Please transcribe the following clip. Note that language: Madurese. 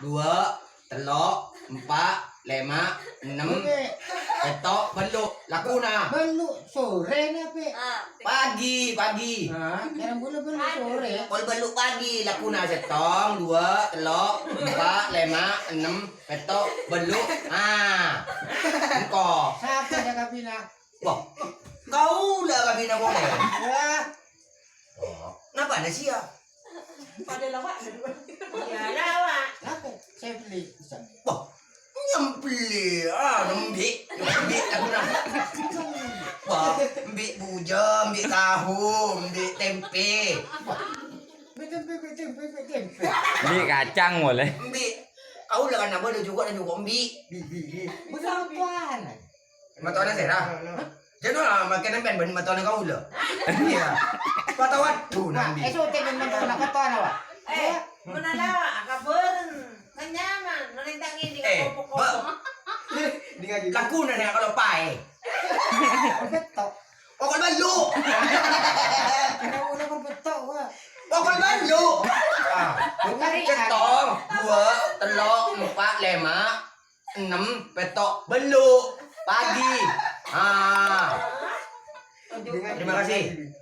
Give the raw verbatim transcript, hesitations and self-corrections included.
Dua, tello', empa', lèma', ennem, pètto', bâllu'. Lakuna. Bâllu' sorè napa? Pagi, pagi. Hah? Kèra bâllu', bâllu' sorè. Pol bâllu' pagi, lakuna sèttong, dua, tello', empa', lèma', ennem, pètto', bâllu'. Ah. Engko'. Sapa sè kabina? Wah, kaulâ kabina polè. Wah. Oh, napa nasiya? Padâ lawak. Iyâ, lawak. Napa? Sè bellè. Wah, nyambelli, ah, embi', embi' aku na. Wah, embi' bujâ, embi' tahu, embi' tèmpè. Embi' tèmpè, embi' tèmpè, embi' tèmpè. Embi' kacang polè. Embi'. Kaulâ kan napa dâ' jhuko', dâ' jhuko' embi'. Bi, bi, bi. Bukan apa-apaan. Matona sèra. Hah? Jâ' no, makkèna bân matona kaulâ. Iyâ. Matona waduh, nah, nambi. Eh, sote bân matona, matona, Pak. Eh, mènala kabhâreng. Kan nyaman, nalèntangi di eh, kopok-kopok. Lakuna nè kalau paè. Betok. Pokol bâllu'. Kena udah betok, Pak. Pokol bâllu'. Ah, sèttong, dua, tello', empa', lèma'. Ennem, pètto', bâllu', pagi. Ah. Terima kasih.